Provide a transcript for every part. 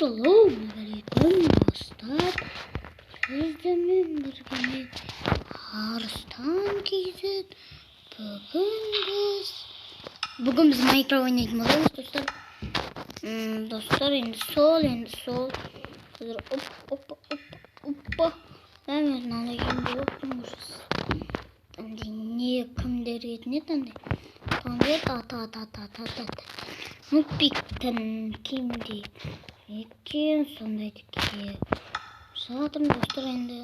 Ассалаумағалейкум, достар. Сіздермен бірге мен Арыстан KZ. Бүгін біз Майнкрафт ойнайтын боламыз, достар. Достар, енді сол. Қазір оп оп оп опа. Мен мынандай киімді оптым ужас. Андай не кімдер киетін еді андай. Қандай ата ата ата ата ата. Нупиктің киімде екен, сондайды киіп жатырмын, достар. Енді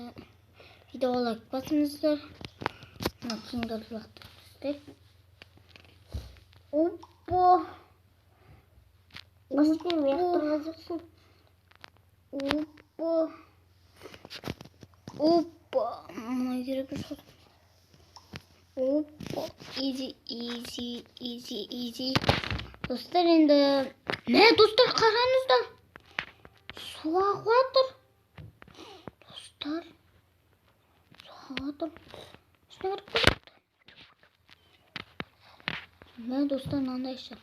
видеоға лайк басыңыздар. Мына киімдерді лақтырып тастайық. Опа! Опа! Опа! Мына керек жоқ. Опа! Изи, изи, изи, изи. Достар, енді мә, достар, қараңыздар. Су ағып жатыр. Достар, су ағып жатыр. Ішіне кіріп кетті. Мә, достар, мынандай ше.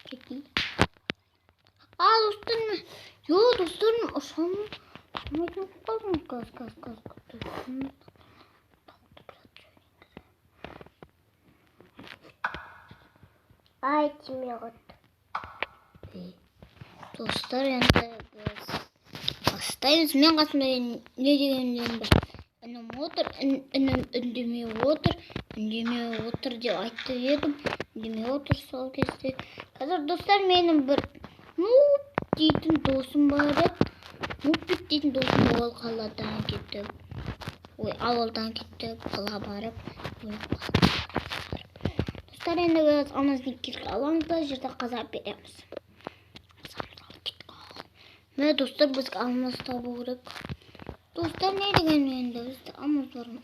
Прикинь. А, достар, йо, достар, ұшам. Ұшамайтын болып қалдым. Газ, газ, газ, газ. Ай, тимей қалды. Достар, енді біз бастаймыз. Мен қасымда не дегеннен бір інім отыр, інім үндемей отыр, үндемей отыр деп айтты едім. Үндемей отыр сол кезде. Қазір, достар, менің бір Нуб дейтін досым бар еді. Нубик дейтін досым ол қаладан кетіп, ой, ауылдан кетіп, қала барып, өліп қалды. Достар, енді біз алмазный кирка аламыз да жерді қаза береміз. Мә, достар, бізге алмаз табу керек. Достар, не деген енді бізде алмаз бар ма?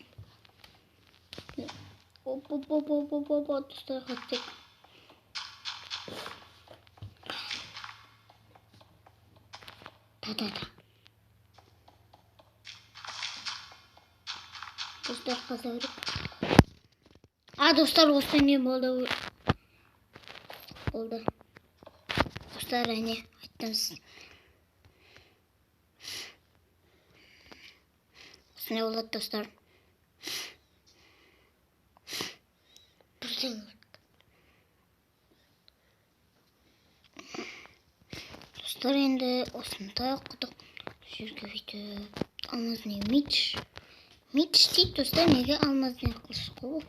Оп, оп, оп, оп, оп, оп, достар, қаттық. Та, та, та. Достар, қаза керек. А, достар, осыдан кейін болды. Болды. Достар, әне, айттым. Осындай болады, достар. Бірден. Достар, енді осындай құдық жерге бүйтіп алмазный меч. Меч дейді, достар, неге алмазный қылыш қой бұл?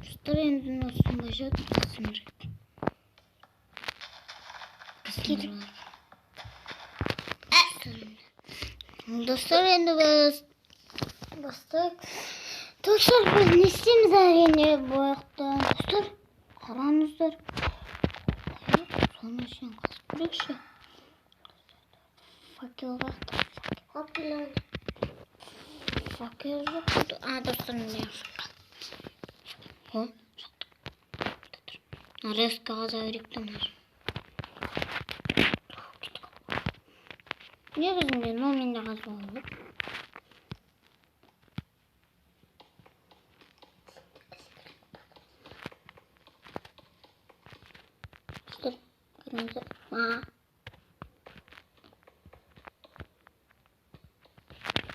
Достар, енді осындай жатыр, қасымырақ. Достар, енді біз бастайық. Достар, біз не істейміз әрине бұл жақта? Достар, қараңыздар. Соны ішінен қазып көрейікші. Факел қаяқта? Факел. Факел жоқ. А, достар, міне факел. О, шықтық. Резко қаза берейік та мына. Негізінде, но менде қазба болды. Достар, қараңыздар. А.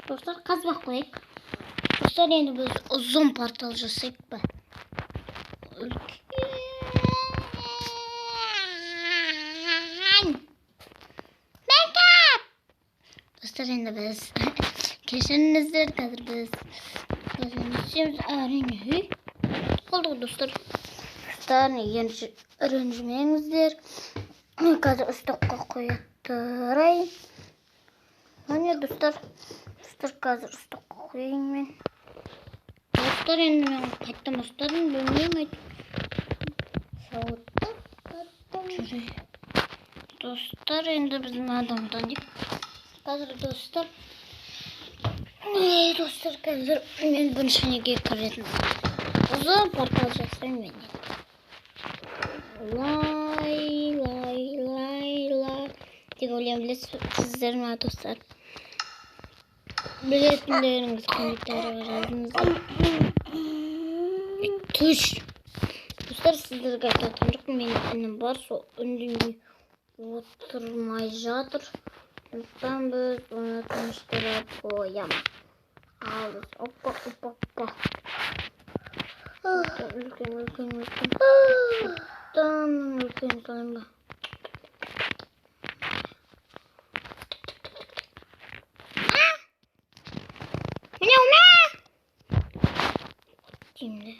Достар, қазба қояйық. Достар, енді біз ұзын портал жасайық па? Үлкен. Мектеп! Достар, енді біз кешіріңіздер, қазір біз қазір не істейміз? Әрине, үй. Қалдық, достар. Достар, енді ренжімеңіздер. Қазір үстіққа қоя тұрайын. Міне, достар, достар, қазір үстіққа қояйын мен. Достар, енді мен қайтадан бастадым, білмеймін айтып. Достар, енді біздің адамдан дейік. Қазір, достар, достар, қазір мен бірінші неге кіретін. Ұзын портал жасаймын мен. Лай, лай, лай, лай. Деп ойлаймын, білесіздер ме, достар? Білетіндеріңіз комментарийға жазыңыздар. Түш. Достар, сіздерге айтып жатқан жоқпын, менің інім бар, сол үндемей отырмай жатыр. Сондықтан біз оны тыныштырып қоямыз. Ал біз опа, опа, опа. Үлкен, үлкен, үлкен. Оттан үлкен салайын ба? Міне, міне! Деймін.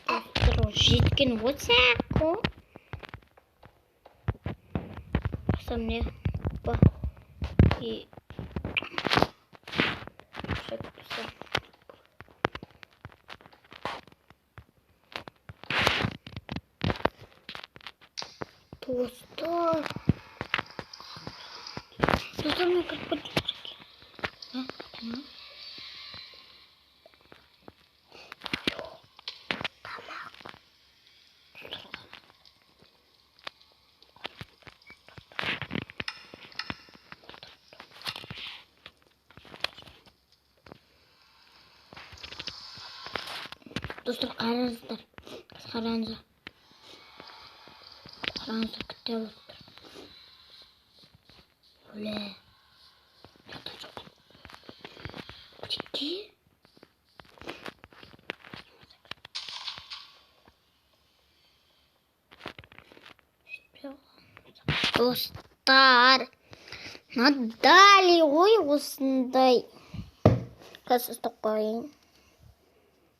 Достар, ол жеткен болсақ қой. Міне, опа. И всё. Достар. Достар, мен кіріп кеттім. А? А? Тамақ. Достар, қараңыздар. Қараңыздар. Қараңыздар, күтіп отыр. Өле. Ұятта жоқ. Прикинь. Достар, надали ғой осындай. Қазір ұстап қояйын.